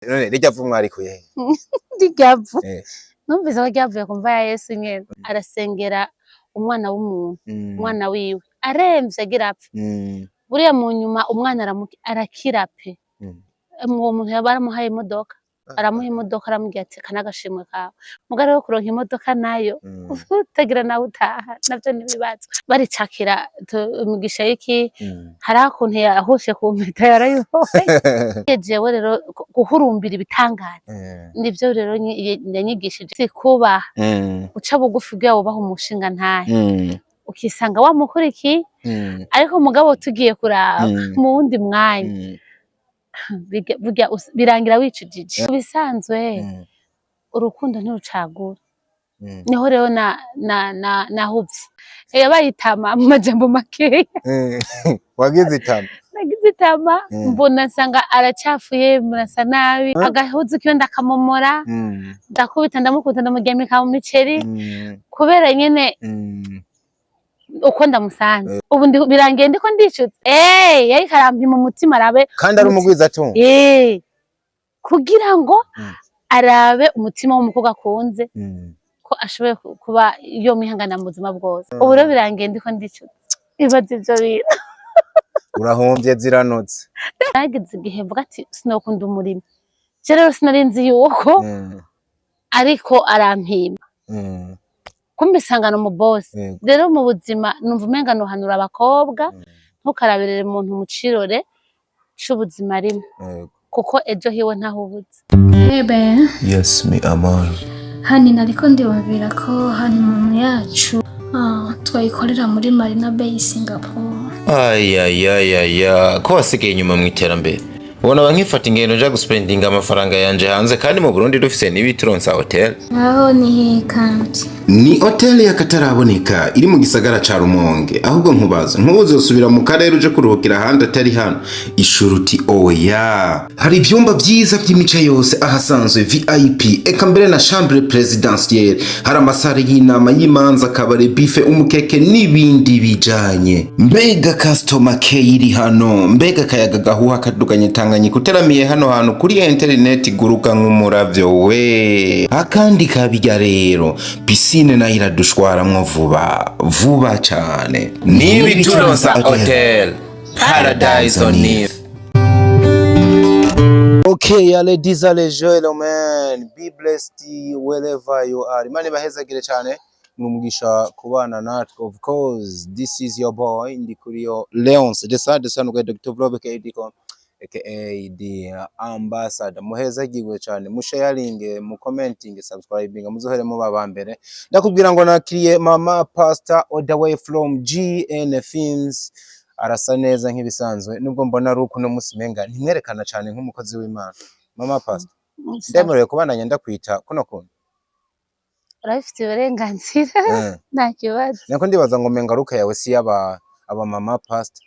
None rirya vu mwarikuye he? Rirya vu numvise ko ryavuye ku mva ya Yesu nyene. Arasengera umwana w'umuntu, umwana wiwe aremvye agira apfe. Buriya mu nyuma umwana arakira pe. Uwo muntu yaba aramuhaye imodoka, aramuha imodoka, aramubwira ati: "Aka n'agashimwe kawe." Mugabo rero kuronka imodoka nayo utagira nawe utaha, navyo n'ibibazo. Baricakira imigisha y'iki. Hariho ukuntu yahushe ku mpeta, yarayiboye. Jewe rero guhurumbira ibitangaza nivyo rero yanyigishije. Si kubaha, uca bugufi bwawe, wubaha umushinga ntahe, ukisanga wamukurikiye. Ariko mugabo tugiye kuraba mu wundi mwanya, burya birangira wicujije. Mu bisanzwe urukundo ntirucagura. Niho rero na nahuvye yabaye itama, mu majambo makeya. Wagize itama? Nagize itama. Mbona nsanga aracafuye, murasa nabi, agahuzu kiwe ndakamomora, ndakubita, ndamukubita, ndamuryamika mu miceri, kubera nyene uko ndamusanze. Ubu birangiye ndiko ndicuza. Yariko arampima umutima arabe. Kandi ari umugwizatunga. Kugira ngo arabe umutima w'umukobwa akunze, ko ashoboye kuba yomwihangana mu buzima bwose. Ubu rero birangiye ndiko ndicuza. Ibaze ivyo bintu. Urahomvye ziranotse. Nageze igihe mvuga ati: "Sinokunda umurimo." Je rero sinari nzi yuko ariko arampima, kumbe isangano mu boss. Rero mu buzima numva umenga nohanura abakobwa: ntukarabirire umuntu mu cirore c'ubuzima rimwe, kuko ejo hiwe ntahubuze. Hey bae. Yes, mi amor. Hani nariko ndiyumvira ko honeymoon yacu twayikorera muri Marina Bay, Singapore. Ayayayaya, ko wasigaye inyuma mu iterambere! Ubona ba nkifata ingendo nja guspendinga amafaranga yanje hanze, kandi mu Burundi dufise n'ibituronsa hotel. Aho ni he kandi? Ni hoteli y'akataraboneka iri mu gisagara ca Rumonge. Ahubwo nkubaza, ntuzosubira mu karere uje kuruhukira ahandi atari hano? Ishuruti oya. Hari ivyumba vyiza vy'imice yose, ahasanzwe VIP, eka mbere na chambre présidentielle. Hari amasare y'inama, y'imanza, kabare, buffet, umukeke n'ibindi bijanye. Mbega customer care iri hano! Mbega akayaga gahuha kaduganye Tanganyika! Uteramiye hano hantu kuri interineti guruka nk'umuravyo we. Akandi kabirya rero, piscine nayo iradushwaramwo vuba vuba cane. N'ibituronsa hotel, paradise on earth. Okay, yeah, ladies and gentlemen, be blessed wherever you are. Imana ibahezagire cyane, ni umugisha kubana natwe. Of course, this is your boy Ndikuriyo Leonce, the son, the son of Dr. Vlog, aka Dicon, aka the ambassador. Muhezagirwe cyane, musharinge, mu commenting, subscribing, muzohere muba ba mbere. Ndakubwira ngo nakiriye mama pastor all the way from GN Films. Arasa neza nk'ibisanzwe, nubwo mbona ari uko uno musi umenga ntimwerekana cyane nk'umukozi w'Imana. Mama pastor, ndemerewe kubandanya ndakwita kuno kuntu? Urabifitiye uburenganzira, nta kibazo. Nako ndibaza ngo mengaruka yawe si y'aba aba mama pastor,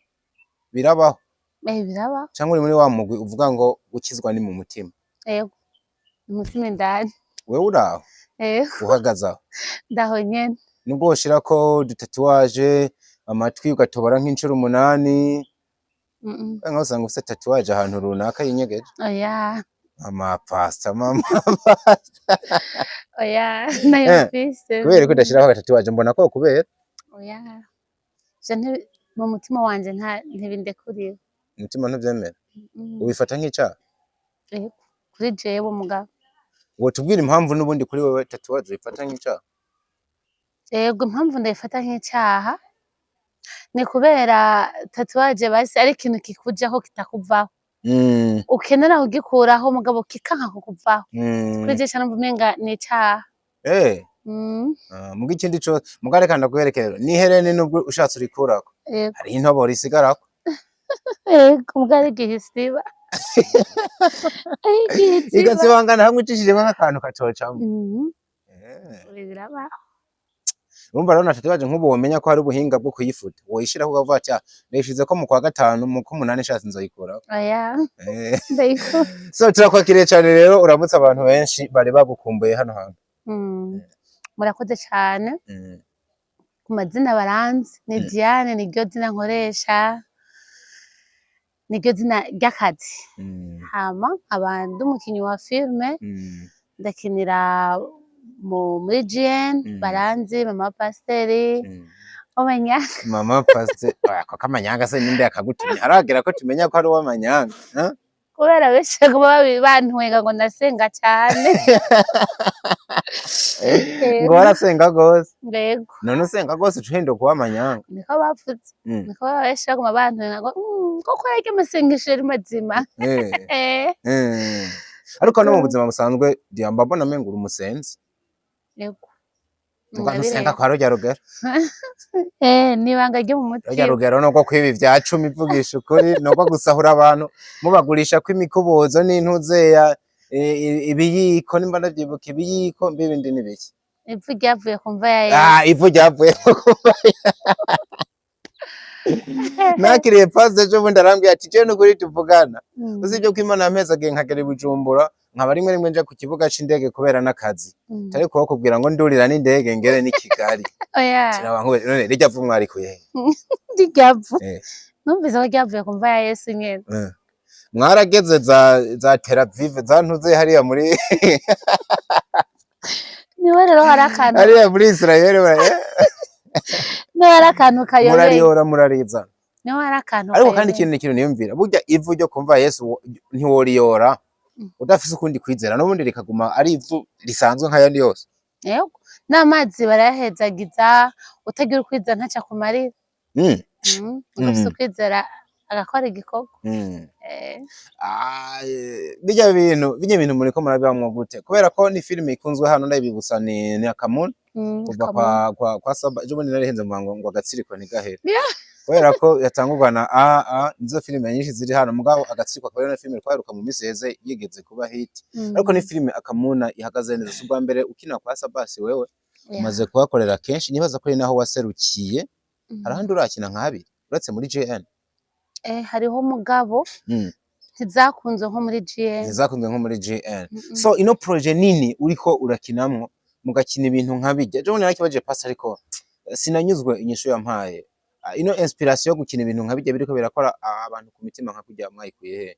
birabaho? Biraba. Cyangwa uri muri wa mugwi uvuga ngo gukizwa ni mu mutima? Yego, umutima indani. Wewe uraho? Yego. Uhagaze aho? Ndaho nyene. Nubwo woshirako udutatouage, amatwi ugatobora nk'inshuro 8, nkaho usanga ufise tatouage ahantu runaka yinyegeje? Oya. Mama pastor, mama pastor. Oya, nayo mfise. Kubera ko udashiraho agatatouage, mbona ko kubera Oya, je mu mutima wanje nta ntibindekuriwe. Umutima ntuvyemera? Mm. Ubifata nk'icaha? Yego, kuri jewe mugabo. Wotubwira impamvu n'ubundi kuri wewe tatouage uyifata nk'icaha? Yego, impamvu ndayifata nk'icaha ni kubera tatouage basi ari ikintu kikujaho kitakuvaho, ukenera kugikuraho mugabo kikanka kukuvaho. Kuri je ca numva umenga ni icaha. Ah, muga ikindi cose muga reka ndakwereke rero, n'ihereni nubwo ushatse urikurako, hariho intoboro isigarako. Yego, mugabo hari igihe isiba, hari igihe isiba. Igasibangana hamwe ucishijemwo nk'akantu katocamwo. Birabaho. Urumva rero na tatouage nk'ubu womenya ko hari ubuhinga bwo kuyifuta, woyishirako ukavuga ati: "Ah, ndayishizeko mu kwa gatanu, mu k'umunani nshatse nzoyikurako." Oya, ndayikura. So turakwakiriye cane rero, uramutse abantu benshi bari bagukumbuye hano hantu. Murakoze cane. Ku mazina baranzi ni Diane, niryo zina nkoresha. Niryo zina ry'akazi. Hama nkaba ndi umukinyi wa filme, ndakinira muri GN. Baranzi mama pasiteri w'amanyanga. Mama pasiteri ako kamanyanga se ninde yakagutumye? Haragera ko tumenya ko ari uw'amanyanga, eh? Kubera benshi baguma bantwenga ngo ndasenga cane. Ngo warasenga gose? Yego. None usenga gose uca uhinduka uw'amanyanga? Niko bavuze. Niko benshi baguma bantwenga ngo koko yarya amasengesho yari mazima. Ariko no mu buzima busanzwe, Diamba, mbona umengo uri umusenzi. Yego. Muga ntusenga kwa rurya rugero. N'ibanga ryo mu Rurya mutima. rugero nuko kwiba ivya cumi, ivugisha ukuri, nuko gusahura abantu mubagurisha ko imikubuzo n'intuzeya, ibiyiko, nimba ndavyibuka, ibiyiko mbibindi n'ibiki. Ivu ryavuye ku mva ya Yesu. Ah, ivu ryavuye. Nakiriye pasi ejo bundi, arambwira ati: "Jewe nukuri tuvugana, usibye ko Imana yampezagiye nkagera i Bujumbura, nkaba rimwe rimwe nja ku kibuga c'indege kubera n'akazi, ariko kuba ngo ndurira n'indege ngere n'i Kigali." Oya. Kiraba nkube none rirya vu mwarikuye he? Rirya vu. Numvise ko ryavuye ku mva ya Yesu nyene. Mwarageze za Tel Aviv, za ntuze hariya muri Niwe rero hari akantu hariya muri Israel niwe hari akantu kayobeye. Murariyora murarizana. Niwe hari akantu Ariko kandi kayobeye. ikintu ni ikintu niyumvira, burya ivu ryo kumva Yesu ntiworiyora udafise ukundi kwizera, n'ubundi rikaguma ari ivu risanzwe nk'ayandi yose. Yego, n'amazi barayahezagiza, utagira ukwizera ntaco akumarira. Udafise ukwizera agakora igikorwa. Ah, bijya bintu muriko murabibamwo gute? Kubera ko ni filime ikunzwe hano, ndabibutsa ni Akamuna kuva Akamuna. kwa Saba. Ejo bundi narihenze ngo agatsiriko ntigahere, kubera ko yatangurwa na a a, nizo filime nyinshi ziri hano, mugabo agatsiriko akaba ari na filime twaheruka mu minsi iheze yigeze kuba hit. Ariko ni filime Akamuna ihagaze neza. Si ubwa mbere ukina kwa Sabasi wewe, umaze kuhakorera kenshi, nibaza ko ari naho waserukiye. Hari ahandi urakina nka habiri uretse muri JN? Hariho mugabo ntizakunzwe nko muri GN. Ntizakunzwe nko muri GN. So ino projet nini uriko urakinamwo, mugakina ibintu nka bijya, ejo bundi narakibaje pasi ariko sinanyuzwe inyishu yampaye. Ah, ino inspiration yo gukina ibintu nka bijya biriko birakora abantu ku mitima nka kurya, mwayikuye he?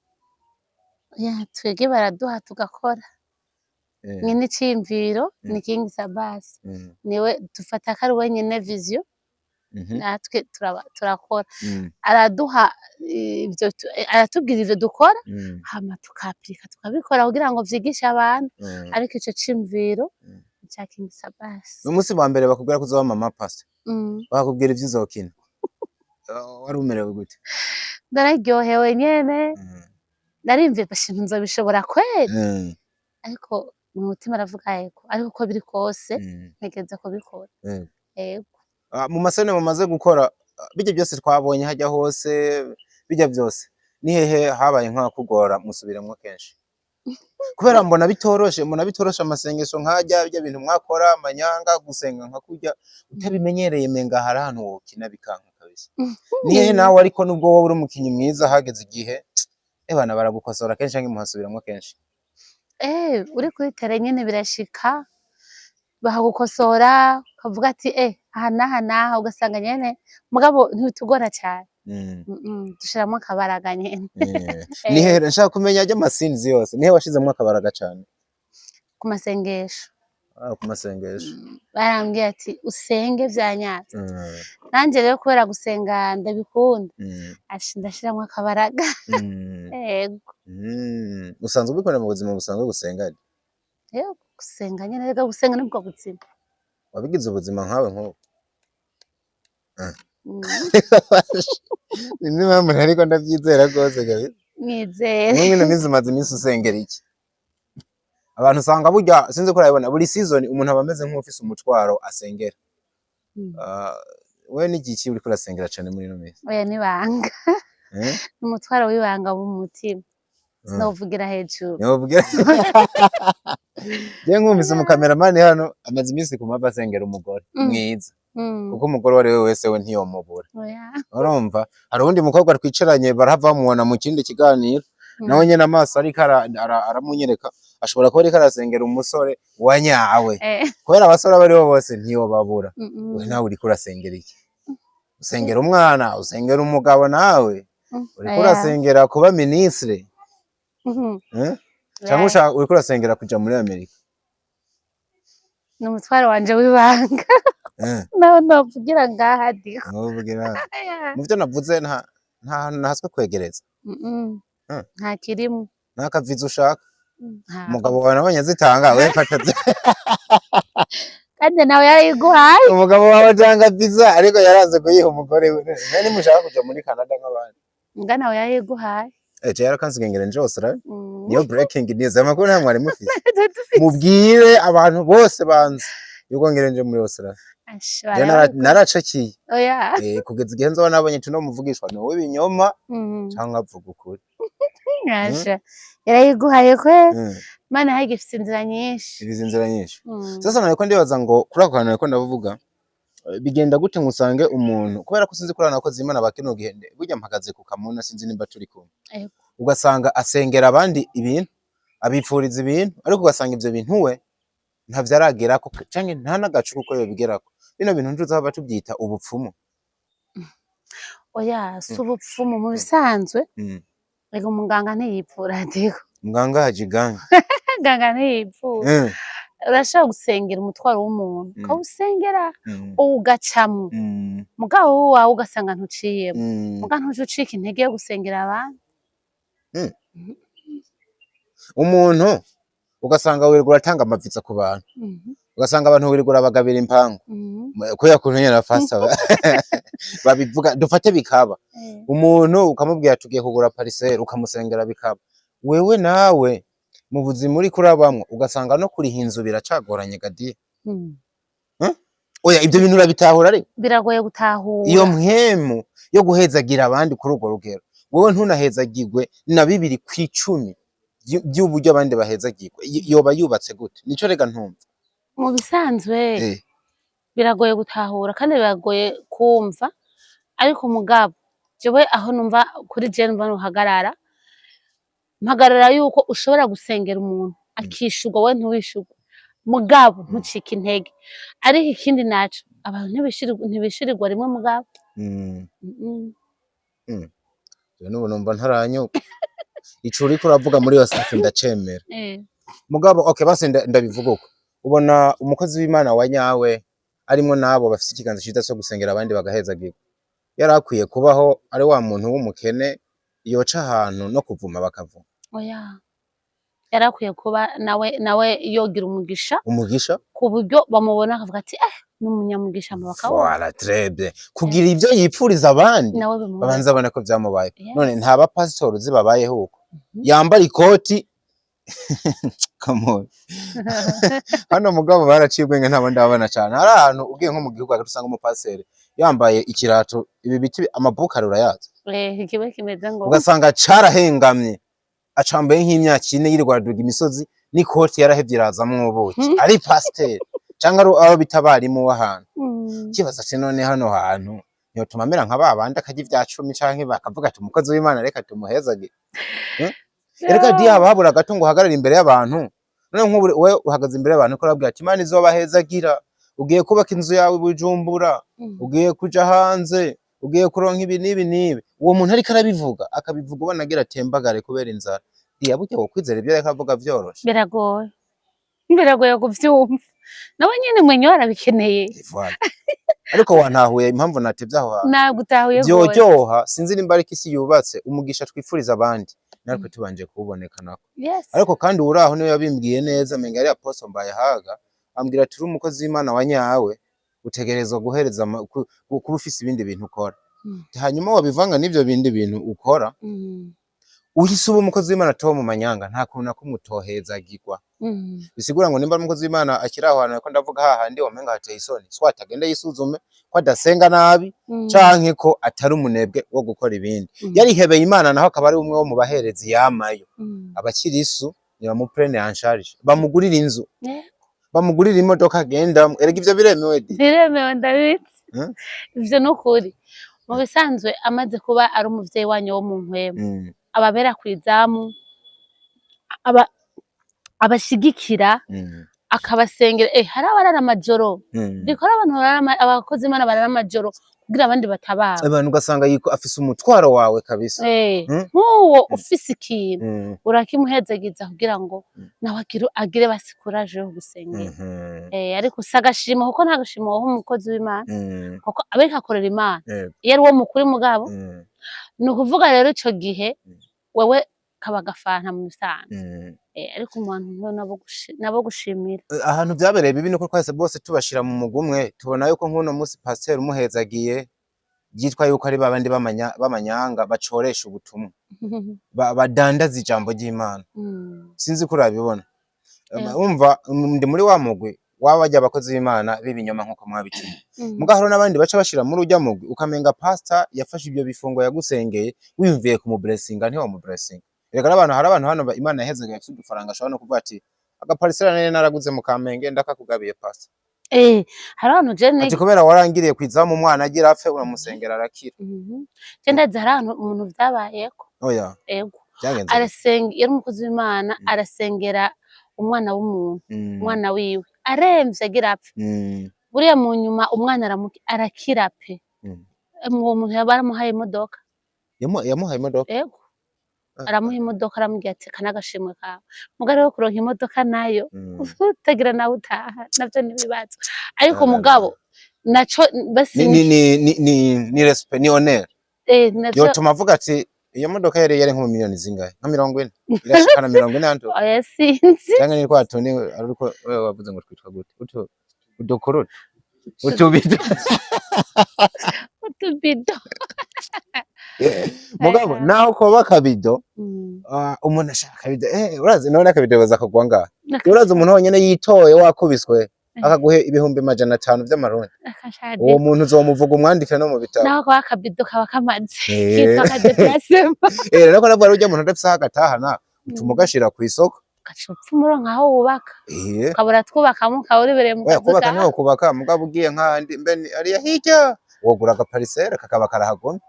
Yeah, twebwe baraduha tugakora. Nyene iciyumviro ni King Sabasi. Niwe dufata ko ari wenyene vision, natwe turakora. Araduha ivyo aratubwira ivyo dukora, hama tukapurika tukabikora kugira ngo vyigishe abantu. Ariko ico ciyumviro ni ca King Sabasi. Umunsi wa mbere bakubwira ko uzoba mama pastor, bakakubwira ivyo uzokina, wari umerewe gute? Nararyohewe nyene, narimvye basha nzobishobora kweli? Ariko mu mutima aravuga yego, ariko uko biri kose ntegereza kubikora. Yego. Ah, mu masene mumaze gukora, bijya byose twabonye hajya hose, bijya byose, ni hehe habaye nk'akugora musubiramwo kenshi? Kubera mbona bitoroshe, mbona bitoroshe, amasengesho nkajya, bijya bintu mwakora, amanyanga, gusenga nka kurya utabimenyereye, menga hari ahantu wokina bikanka kabisa. Ni hehe nawe, ariko nubwo wowe uri umukinyi mwiza, hageze igihe ebana baragukosora kenshi canke muhasubiramwo kenshi? Uri kuri terrain nyene birashika bakagukosora, ukavuga ati aha n'aha n'aha, ugasanga nyene, mugabo ntibitugora cane. Dushiramwo akabaraga nyene. Ni hehe, nshaka kumenya ajya amasinzi yose, nihe washizemwo akabaraga cane? Ku masengesho. Ah, ku masengesho. Barambwiye ati usenge vya nyavyo. Nanje rero kubera gusenga ndabikunda, ashi ndashiramwo akabaraga. Yego. Usanzwe ubikora mu buzima busanzwe gusenga? Yego, gusenga nyene, erega gusenga nibwo buzima. Wabigize ubuzima nkawe nk'ubu? Sinzi impamvu ntariko ndavyizera rwose kabisa. Mwizere. Muri ino minsi umaze iminsi usengera iki? Abantu usanga burya, sinzi ko urabibona, buri season umuntu aba ameze nk'ufise umutwaro asengera. Ah, wewe ni igiki uriko urasengera cane muri ino minsi? Oya, n'ibanga. Eh? N'umutwaro w'ibanga wo mu mutima. Sinowuvugira hejuru. Niwubwira. Je nkumvise umukameramani hano amaze iminsi ku mavi asengera umugore mwiza. Kuko umugore uwo ari we wese we ntiyomubura. Oya. Urumva, hari uwundi mukobwa twicaranye, barahava bamubona mu kindi kiganiro, nawe nyene amaso ariko aramunyereka, ashobora kuba ariko arasengera umusore wa nyawe. Kubera abasore abo aribo bose ntiyobabura. We nawe uriko urasengera iki? Usengera umwana, usengera umugabo nawe? Uriko Oya. urasengera kuba ministre, eh? Cyangwa Oya. ushaka, uriko urasengera kuja muri Amerika? Ni umutwaro wanje w'ibanga. Eh? Naho novugira ngaha ndiko. Ntuvugira. Oya. Mu byo navuze nta hantu nahaswe kwegereza. Nta kirimo. Nta kaviza ushaka? Nta. Umugabo wawe nabonye azitanga, we fata. Kandi nawe yarayiguhaye. Umugabo wawe atanga visa, ariko yaraze kuyiha umugore we. None nimushaka kuja muri Canada nk'abandi? Mbwa nawe yarayiguhaye. Eh, je yarakansigaye nje Australia. Niyo breaking news, amakuru nta mwari mufise. Dufise. Mubwire abantu bose banzi yuko ngere nje muri Australia. Ash, Je naracakiye. Oya. Eh, kugeza igihe nzoba nabonye tuno muvugishwa ni uw'ibinyoma cyangwa avuga ukuri. Asha. Yarayiguhaye kwe. Mana hagifise inzira nyinshi. Ibizi inzira nyinshi. Sasa nariko ndibaza ngo kuri ako kantu nariko ndavuga, bigenda gute ngo usange umuntu, kubera ko sinzi kuri abakozi Imana ba kino gihe, burya mpagaze ku kamuna, sinzi nimba turi kumwe. Ego. Ugasanga asengera abandi ibintu, abipfuriza ibintu, ariko ugasanga ivyo bintu we ntavyo aragerako canke nta n'agacu kuko yobigerako. Bino bintu ntuzaba tubyita ubupfumu? Oya, si ubupfumu mu bisanzwe. Ego, muganga ntiyipfura ndiko. Muganga hajiganga. Muganga ntiyipfura. Urashobora gusengera umutwaro w'umuntu, ukawusengera, ugacamwo, mugabo wowe wawe ugasanga ntuciyemo. Muga ntuje ucika intege yo gusengera abandi. Umuntu ugasanga wirirwa uratanga amaviza ku bantu, ugasanga abantu wirirwa urabagabira impangu, kubera kuntu nyene abafasa babivuga, dufate bikaba. Umuntu ukamubwira tugiye kugura parcelle, ukamusengera bikaba, wewe nawe mu buzima uriko urabamwo ugasanga no kuriha inzu biracagoranye gadiye. Oya, ibyo bintu urabitahura ariko? Biragoye gutahura. Iyo mpwemu yo guhezagira abandi kuri urwo rugero, wowe ntunahezagirwe na 2% by'uburyo abandi bahezagirwa, yoba yubatse gute? Nico rega ntumva. Mu bisanzwe biragoye gutahura kandi biragoye kumva, ariko mugabo jewe aho numva kuri je numva nuhagarara, mpagarara yuko ushobora gusengera umuntu akishurwa, we ntiwishurwe, mugabo ntucike intege. Ariko ikindi naco, abantu ntibishirirwa rimwe mugabo. Jewe n'ubu numva ntaranyuka. Ico uriko uravuga muri yo safi ndacemera. Mugabo okay, basi ndabivuga uko ubona umukozi w'Imana wa nyawe arimwo n'abo bafise ikiganza ciza co gusengera abandi bagahezagirwa, yari akwiye kubaho ari wa muntu w'umukene yoca ahantu no kuvuma bakavuma? Oya, yarakwiye kuba nawe yogira umugisha. Umugisha. Ku buryo bamubona akavuga ati: "Eh, ni umunyamugisha", mu bakabona. Voilà, très bien. Kugira ibyo yipfuriza abandi nawe bimubona. Babanza babona ko vyamubaye. None nta bapasitori uzi babayeho uko? Yambara ikoti. Come on. Hano mugabo baraciye ubwenge, ntabwo ndababona cane. Hari ahantu ugiye nko mu gihugu hagati usanga umupasiteri yambaye ikirato, ibi biti amabukari urayazi? Eh, kiba kimeze ngo Ugasanga carahengamye, acambaye nk'imyaka 4 yirirwa araduga imisozi n'ikoti yarahevye irazamwo ubuki, ari pasiteri canke ari abo bita abarimu w'ahantu. Kibaza ati: "None hano hantu ntiyotuma amera nka ba bandi akarya ivya cumi, canke bakavuga ati umukozi w'Imana reka tumuhezage?" Erega diya haba habura gato ngo uhagarare imbere y'abantu. None nk'ubu wewe uhagaze imbere y'abantu uriko urababwira ati Imana izobahezagira, ugiye kubaka inzu yawe i Bujumbura, ugiye kuja hanze, ugiye kuronka ibi n'ibi n'ibi. Uwo muntu ariko arabivuga, akabivuga ubona agira atembagare kubera inzara, diya burya wokwizera ivyo ariko avuga vyoroshe? Biragoye, biragoye kuvyumva, nawe nyene mwenyewe arabikeneye. Voilà. Ariko wantahuye impamvu natevye aho hantu? Ntabwo utahuye rwose. Vyoryoha, sinzi nimba ariko isi yubatse, umugisha twifuriza abandi natwe tubanje kuwuboneka nako. Ariko kandi uraho niwe yabimbwiye neza, menga yari apostle Mbayahaga, ambwira ati: "Uri umukozi w'Imana wa nyawe, utegerezwa guhereza kuba ufise ibindi bintu ukora." Hanyuma wabivanga n'ivyo bindi bintu ukora, uhise uba umukozi w'Imana to mu manyanga, nta kuntu na kumwe utohezagirwa. Bisigura ngo nimba ari umukozi w'Imana akiri aho hantu ariko ndavuga hahandi womenga hateye isoni, swat agende yisuzume ko adasenga nabi canke ko atari umunebwe wo gukora ibindi. Yarihebeye Imana naho akaba ari umwe wo mu baherezi yamayo. Abakirisu nibamuprene en charge, bamugurira inzu, bamugurira imodoka agendamwo. Erega ivyo biremewe di. Biremewe, ndabizi. Ivyo ni ukuri. Mu bisanzwe amaze kuba ari umuvyeyi wanyu wo mu mpwemu, ababera kw'izamu, abashigikira, akabasengera. Eh, hari abarara amajoro. Bikora abantu barara abakozi Imana barara amajoro. Kugira abandi batabara. Abantu ugasanga yiko afise umutwaro wawe kabisa. Nk'uwo ufise ikintu, urakimuhezagiza kugira ngo nawe agire basi courage yo gusengera. Ariko si agashimo, kuko nta gashimo woha umukozi w'Imana, kuko aba ariko akorera Imana. Iyo ari uwo mukuru mugabo, ni ukuvuga rero ico gihe wewe kaba gafanta mu bisanzwe. Ariko umuntu nko nabo gushimira. Ahantu vyabereye bibi nuko twahise bose tubashira mu mugwi umwe, tubona yuko nk'uno musi pasiteri umuhezagiye vyitwa yuko ari babandi b'amanyanga bacoresha ubutumwa, badandaza ijambo ry'Imana. Sinzi ko urabibona. Umva, ndi muri wa mugwi waba barya abakozi b'Imana b'ibinyoma nk'uko mwabikinye. Muga hariho n'abandi baca bashira muri urya mugwi, ukamenga pastor yafashe ivyo bifungo yagusengeye wiyumviye kumublessinga, ntiwamublessinga. Reka n'abantu, hari abantu hano Imana yahezagiye bafise udufaranga, ashobora no kuvuga ati agaparisera nari naraguze mu Kamenge ndakakugabiye, pastor. Hari abantu je Ati kubera warangiriye kwizamu umwana agira apfe, uramusengera arakira. Je ndazi hari ahantu umuntu vyabayeko. Oya? Ego. Vyagenze gute? Arasenga, yari umukozi w'Imana, arasengera umwana w'umuntu, umwana wiwe aremvye agira apfe. Buriya mu nyuma umwana arakira pe. Uwo muntu yaba yaramuhaye imodoka. Yamuhaye imodoka? Ego. Aramuha imodoka, aramubwira ati aka n'agashimwe kawe. Mugabo rero kuronka imodoka nayo utagira nawe utaha, navyo n'ibibazo, ariko mugabo naco basi. Ni respect, ni honneur. Navyo. Yotuma avuga ati iyo modoka yari nko mu miliyoni zingahe? Nka 40, irashikana 40 anto? Oya, sinzi. Canke ni kwa tundi ariko wewe wavuze ngo twitwa gute, utu udukorore, utubido? Utubido. Mugabo naho koba akabido, umuntu ashaka akabido, urazi none akabido baza kugwa ngaha? Urazi umuntu wonyene yitoye wakubiswe akaguhe 500,000 vy'amarundi, uwo muntu uzomuvuga umwandike no mu bitabo. Naho kuba akabido kaba kamaze kitwa akadéplacement. Rero ko navuga urya muntu adafise aho agatahana, utuma ugashira kw'isoko. Ugaca upfa umuronka aho wubaka, ukabura twubakamo, ukaba uribereye mu Oya, kazu kubaka kawe. niho kubaka, mugabo ugiye nk'ahandi mbe ariya hirya wogura agaparisere kakaba karahagomye,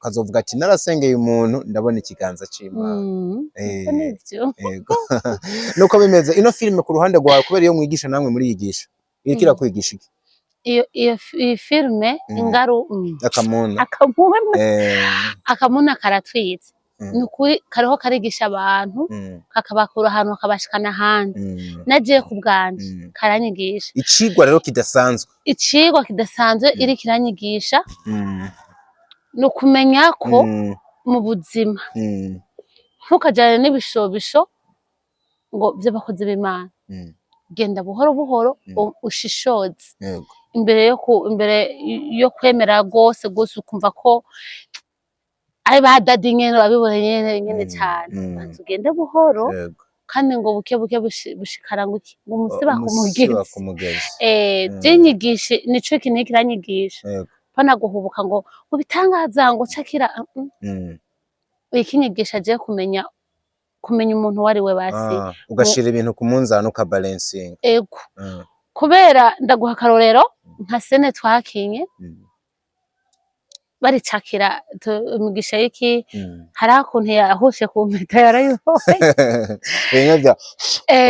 ukazovuga ati narasengeye umuntu ndabona ikiganza c'Imana. Ivyo nivyo. Yego, nuko bimeze. Ino filime ku ruhande rwawe, kubera iyo mwigisha namwe muriyigisha, iriko irakwigisha iki? Iyo filime ingaru Akamuna. Akamuna. Akamuna karatwitse. Ni ukuri kariho karigisha abantu, kakabakura ahantu kakabashikana ahandi. Nagiye ku bwanje, karanyigisha. Icigwa rero kidasanzwe. Icigwa kidasanzwe iri kiranyigisha ni ukumenya ko mu buzima ntukajane n'ibishobisho ngo vy'abakozi b'Imana. Genda buhoro buhoro, ushishoze imbere yo kwemera rwose rwose, ukumva ko ari ba dadi nyene babibona nyene nyene cane. Banza ugende buhoro. Kandi ngo buke buke bushikara ngo iki? Ngo umusiba ku Umusiba mugezi. ku mugezi. Jinyigishe nico kintu kiranyigisha, pana guhubuka ngo bitangaza ngo cakira. Ikinyigisha je kumenya umuntu uwo ari we basi. Ah, ugashira ibintu ku munzani, ukabalancinga. Ego. Kubera ndaguha akarorero nka scène twakinye, baricakira imigisha y'iki, hariho ukuntu yahushe ku mpeta yarayihoye. Bimwe bya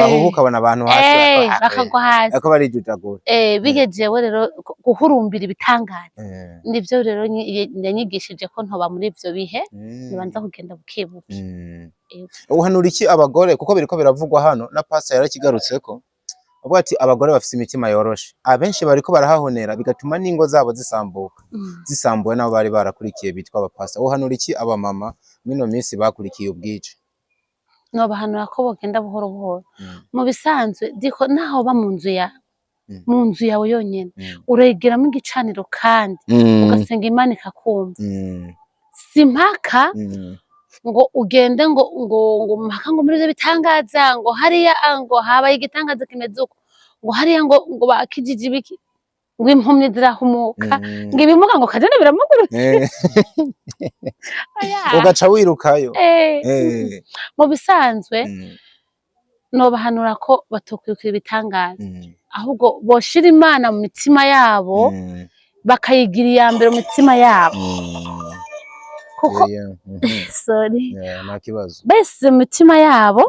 bahuhuka ukabona abantu hasi bakagwa hasi. Ariko barijujagura. Bigejewe rero guhurumbira ibitangaza, nivyo rero yanyigishije ko ntoba muri ivyo bihe, nibanza kugenda bukebuke. Ego. Uhanura iki abagore? Kuko biriko biravugwa hano na pastor yarakigarutseko, avuga ati abagore bafise imitima yoroshe, abenshi bariko barahahonera bigatuma n'ingo zabo zisambuka, zisambuwe n'abo bari barakurikiye bitwa abapastor. Uhanura iki abamama mw'ino minsi bakurikiye ubwice? Nobahanura ko bogenda buhoro buhoro. Mu bisanzwe diko naho uba mu nzu yawe, mu nzu yawe yonyene, uregeramo igicaniro kandi ugasenga Imana ikakumva. Si mpaka ngo ugende ngo mpaka ngo muri ivyo bitangaza, ngo hariya ngo habaye igitangaza kimeze uko, ngo hariya ngo bakijije ibiki, ngo impumyi zirahumuka, ngo ibimuga ngo kagenda biramuguru. Oya. Ugaca wirukayo. Mu bisanzwe nobahanura ko batokwirukira ibitangaza, ahubwo boshira Imana mu mitima yabo, bakayigira iya mbere mu mitima yabo, kuko sorry, Yeah, nta kibazo. Bese mu mitima yabo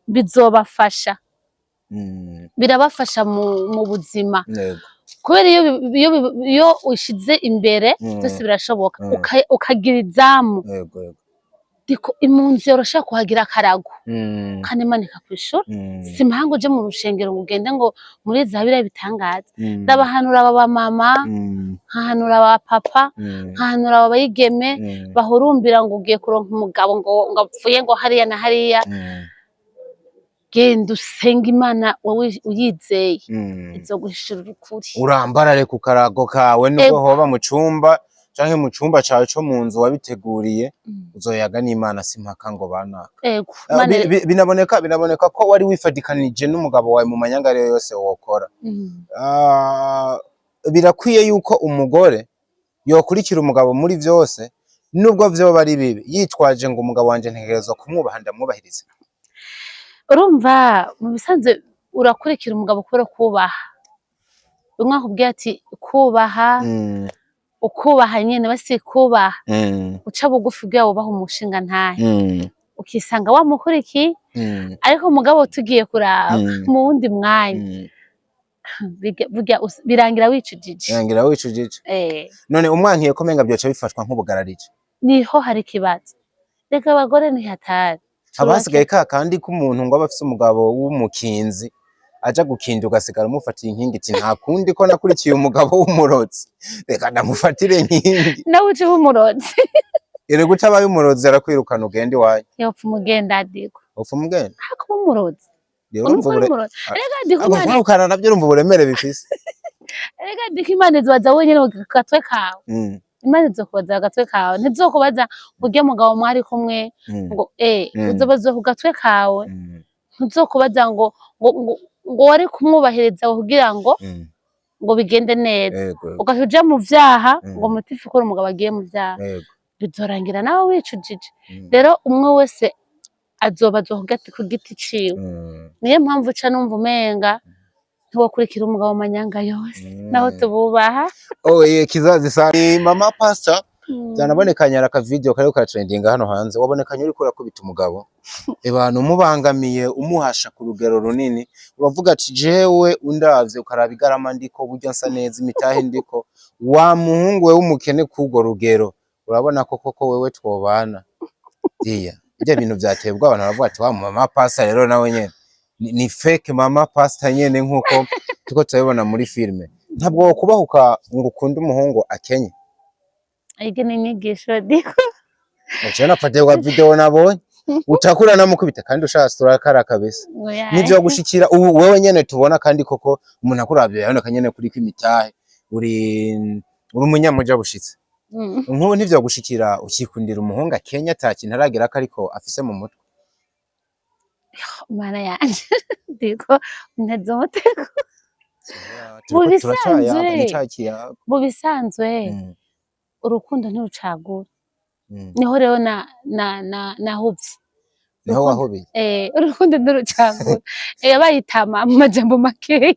bizobafasha, birabafasha mu buzima. Kubera iyo ushize imbere, byose birashoboka. Ukagira izamu. Yego yego. Diko impunzi yorosha kuhagira akarago, kandi Imana ikakwishura. Si impamvu uje mu rushengero ngo ugende ngo muri za biriya bitangaza. Ndabahanura aba bamama, nkahanura aba papa, nkahanura aba bayigeme bahurumbira ngo ugiye kuronka umugabo, ngo apfuye, ngo hariya na hariya. Genda usenge Imana wowe uyizeye, izoguhishurira ukuri. Urambarare ku karago kawe nubwo hoba mu cumba canke mu cumba cawe co mu nzu wabiteguriye, uzoyaga n'Imana, si mpaka ngo banaka. Ego. Imana. Binaboneka ko wari wifadikanije n'umugabo wawe mu manyanga ariyo yose wokora. Birakwiye yuko umugore yokurikira umugabo muri vyose, nubwo vyoba ari bibi, yitwaje ngo umugabo wanje ntegerezwa kumwubaha, ndamwubahiriza? Urumva, mu bisanzwe urakurikira umugabo kubera kubaha. Umwe akubwiye ati kubaha, ukubaha nyene, basi kubaha, uca bugufi bwawe, wubaha umushinga ntahe, ukisanga wamukurikiye. Ariko umugabo tugiye kuraba mu wundi mwanya, burya birangira wicujije. Birangira wicujije. Eh. None umwankiye ko menga byoca bifatwa nk'ubugararije? Niho hari ikibazo. Reka, abagore ntihatari. Haba hasigaye ka kandi k'umuntu ngo aba afise umugabo w'umukinzi, aja gukinda, ugasigara umufatiye inkingi, iti nta kundi ko nakurikiye umugabo w'umurozi, reka ndamufatire inkingi. Nawe uca uba umurozi. Erega utabaye umurozi arakwirukana, ugenda iwanyu. Yopfa umugenda adiko. Upfa umugenda. Ariko uba umurozi. Rero urumva urumva uri umurozi. Reka diko abo Imana kwahukana navyo urumva uburemere bifise. Reka diko, Imana izobaza wenyene ku gatwe kawe. Imana izokubaza ku gatwe kawe, ntizokubaza ngo urya mugabo mwari kumwe, ngo uzobazwa ku gatwe kawe. Ntuzokubaza ngo wari kumwubahiriza kugira ngo ngo bigende neza, ugaca uja mu vyaha, ngo mutifu ukora umugabo agiye mu vyaha, bizorangira nawe wicujije. Rero umwe wese azobazwa ku giti ciwe. Niyo mpamvu uca numva umenga ntiwokurikira umugabo manyanga yose, naho tububaha. Oh, kizazi sa ni mama pastor. Byanabonekanye, hari akavideo kariko karatrendinga hano hanze, wabonekanye uriko urakubita umugabo, abantu umubangamiye, umuhasha ku rugero runini. Uravuga ati jewe undavye ukaraba igarama ndiko, buryo nsa neza, imitahe ndiko, wa muhungu wewe umukene k'urwo rugero, urabona ko koko wewe twobana? Iya ibyo bintu vyateye ubwoba. Abantu baravuga ati wa mama pastor rero nawe nyene ni fake mama pastor nyene, nkuko turiko turabibona muri filme. Ntabwo wokubahuka ngo ukunde umuhungu akenye? Ige ni inyigisho diko. Jewe nafatiye kwa video nabonye utakura namukubita, kandi ushatse urakara kabisa. Nivyo gushikira ubu wewe nyene tubona, kandi koko umuntu akuravye yaboneka nyene kuri kwimitahe, uri umunyamuja bushitse. Nk'ubu ntivyo gushikira ukikundira umuhungu akenya, ata kintu aragira ko ariko afise mu mutwe? Mana yanje, diko nteze umutego. Turiko Mu turacayaga, bisanzwe, ni ca kiyago. Mu bisanzwe, urukundo ntirucagura. Niho rero na nahuvye. Niho Urukundo wahubiye. Urukundo ntirucagura. Yabaye itama mu majambo makeya.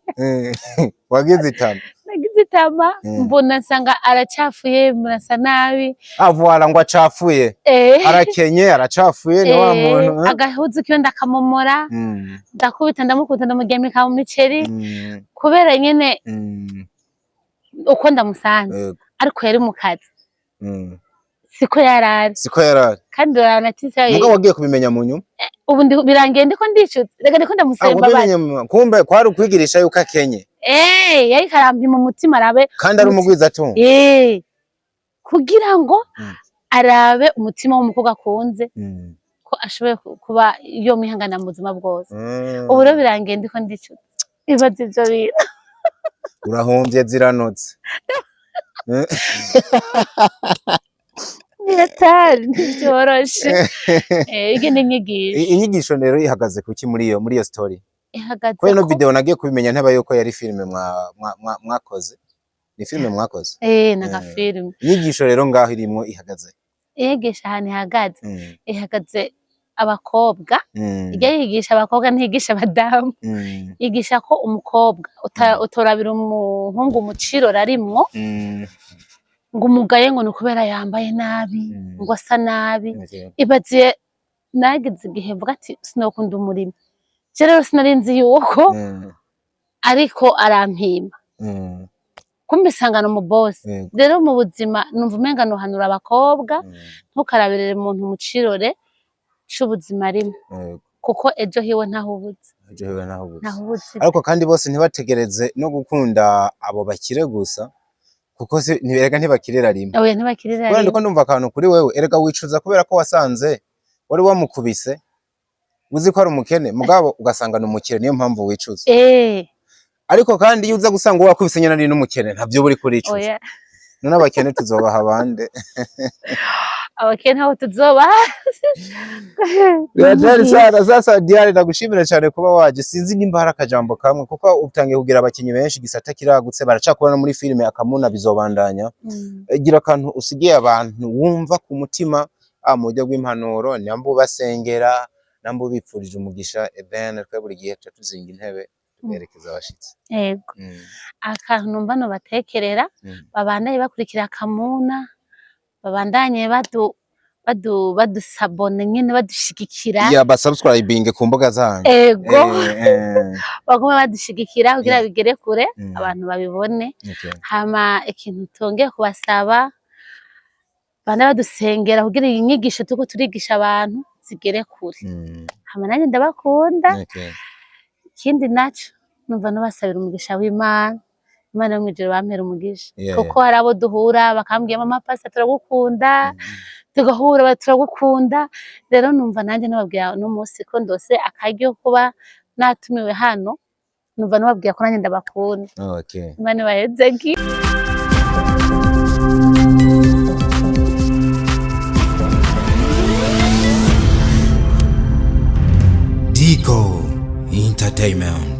Wagize itama. Nagize itama. Mbona nsanga aracafuye, mbona asa nabi. Avuara ngo acafuye. Arakenye, aracafuye, ni wa muntu, eh? Agahuzu kiwe ndakamomora, ndakubita, ndamukubita, ndamugemeka mu miceri, kubera nyene uko ndamusanze. Ariko yari mu kazi, siko yarari. Siko yarari. Kandi uranatisa. Mugabo wagiye kubimenya mu nyuma. Ubu birangiye ndiko ndicuza, reka ndiko ndamusaba imbabazi. Wabimenye mu nyuma. Kumbe kwari ukwigirisha yuko akenye. Yariko arampima umutima arabe. Kandi ari umugwizatunga. Kugira ngo arabe umutima w'umukobwa akunze, ko ashoboye kuba yomwihangana mu buzima bwose. Ubu rero birangiye ndiko ndicuza, ibaze ivyo bintu. Urahomvye ziranotse. Biratari ntivyoroshe. Ige ni inyigisho. Inyigisho rero ihagaze kuki muri iyo story? Ihagaze Kubera ino ko video nagiye kubimenya ntaba yuko yari filime mwakoze. Ni filime mwakoze. N'agafilime. Inyigisho rero ngaho irimwo ihagaze. Iyigisha ahantu ihagaze, ihagaze abakobwa. Ijya yigisha abakobwa, ntiyigisha abadamu. Yigisha ko umukobwa utorabira umuhungu umuciro arimwo, ngo umugaye ngo ni ukubera yambaye nabi, ngo asa nabi. Ibaziye nagize igihe mvuga ati sinokunda umurimo je, rero sinari nzi yuko, ariko arampima. Kumbe isangano mu boss. Rero mu buzima numva umenga nohanura abakobwa, ntukarabirire umuntu mu cirore c'ubuzima rimwe, kuko ejo hiwe ntaho ubuzi. Ejo hiwe ntaho ubuzi. Ntaho ubuzi. Ariko kandi bose ntibategereze no gukunda abo bakire gusa, kuko si ntiberega, ntibakirira rimwe. Oya, ntibakirira Kubera rimwe. ndiko ndumva akantu kuri wewe, erega wicuza kubera ko wasanze wari wamukubise uzi ko ari umukene, mugabo ugasanga ni umukire, niyo mpamvu wicuza. Ariko kandi iyo uza gusanga uwo wakubise nyene ari n'umukene, ntavyo uba uriko uricuza. Oya. None abakene tuzobaha bande? Abakene aho tuzoba. Biratari sana. Sasa Diane, ndagushimira cyane kuba waje. Sinzi nimba hari akajambo kamwe, kuko utangiye kugira abakinyi benshi, gisata kiragutse, baracakubona muri filime akamuna, bizobandanya. Gira akantu usigiye abantu wumva ku mutima, mu buryo bw'impanuro, namba ubasengera, namba ubipfurije umugisha, and then twe buri gihe tuca tuzinga intebe tugaherekeza abashitsi. Yego. Akantu numva nobatekerera, babandanye bakurikira akamuna, babandanye badu badu badusabone nyene, badushigikira. Ya, ba subscribing ku mbuga zanyu. Ego. Bagume badushigikira kugira bigere kure, abantu babibone. Hama ikintu tongeye kubasaba, bana badusengera kugira iyi nyigisho turiko turigisha abantu zigere kure. Hama nanjye ndabakunda. Ikindi naco numva nobasabira umugisha w'Imana, Imana yo mw'ijuru bampera umugisha, kuko hari abo duhura bakambwira: "Mama Pastor, turagukunda." Tugahura bati: "Turagukunda." Rero numva nanjye nababwira uno munsi ko ndose akaryo kuba natumiwe hano, numva nababwira ko nanjye ndabakunda. Imana ibahezegi. Dico Entertainment.